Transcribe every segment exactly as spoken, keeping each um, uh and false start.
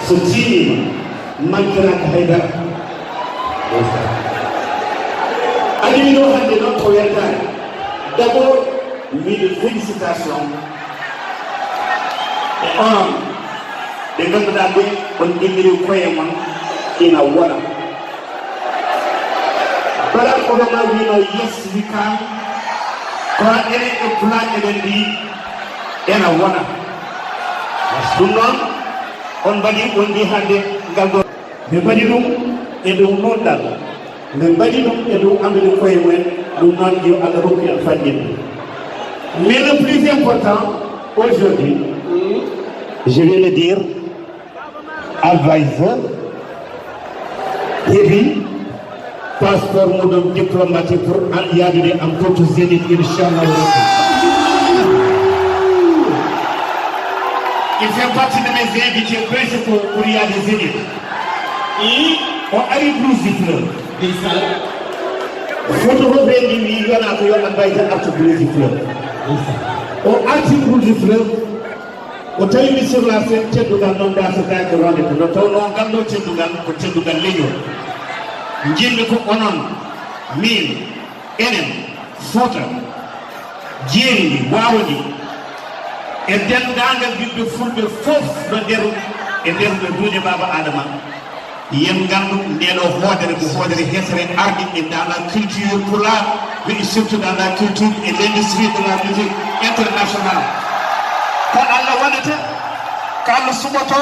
So tiiniima, manqueraaka hay dara. Adi mi ɗo hannde noon ko weltaare. D'abord, mbiɗe félicitation e onon ɓe ngannduɗaa ɓe on inniri koye mon ina wona. Barack Obama wiino yes we can, kono enen e plan eɗen mbi ena wona. Ɗum noon on mbaɗi on mbi hannde ngal ɗo. Ɓe mbaɗi ɗum e dow nodal, ɓe mbaɗi ɗum e dow anndude koye mumen. Ɗum noon yo Allah rokku en fanɗinde. Mais le plus important aujourd'hui, je vais le dire, Advisor heɓi passeport muɗum diplomatique pour an yaadude am to to Zénith, inchallah rabbi. Il fait partie de mes invités principaux pour yaade Zénith. I o ari Blues du Fleuve. Ndeysaan. Photo ko ɓe ndi wi yona ko yo Advisor artu Blues du Fleuve. Ndeysaan. O arti Blues du Fleuve. O tawi mi sur la scène, teddugal noon mbaasataake ronde ko no tawnoo ngal ɗo teddugal ko teddugal leñol. Njiɗmi ko onon, miin, enen, Fuuta, jeeri ndi, waalo ndi, e denndaangal ɓiɓɓe fulɓe fof ɗo nder, e nder ɗo duuɗe Baaba Aadama. Yen nganndu nde ɗo hoodere ko hoodere hesere arde e dans la culture pulaar, mais surtout dans la culture et l'industrie de la musique internationale. Ko Allah waɗata, ko Allah suɓoto,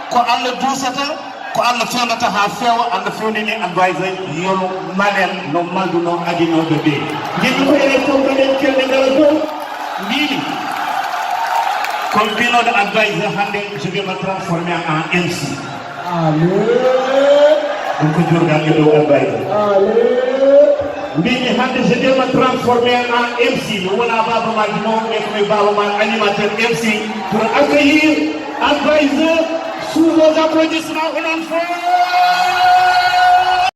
ko Allah duusata, ko Allah fewnata haa feewa, Allah fewnini Advisor yo malen no malduno adinooɓe ɓe. Njiɗmi ko enen fof mbaɗen kelɗe ngala fof. Mbimi, comme mbinoɗo Advisor hannde, je vais me transformer en M C. Allez. Ɗum ko jurgal e dow Albayda. Allez. Mbimi hannde je vais me transformer en M C. Mi wona baaba maaji mawɓe, ko mi baaba ma animateur M C pour accueillir Advisor sous vos applaudissements, onon fof.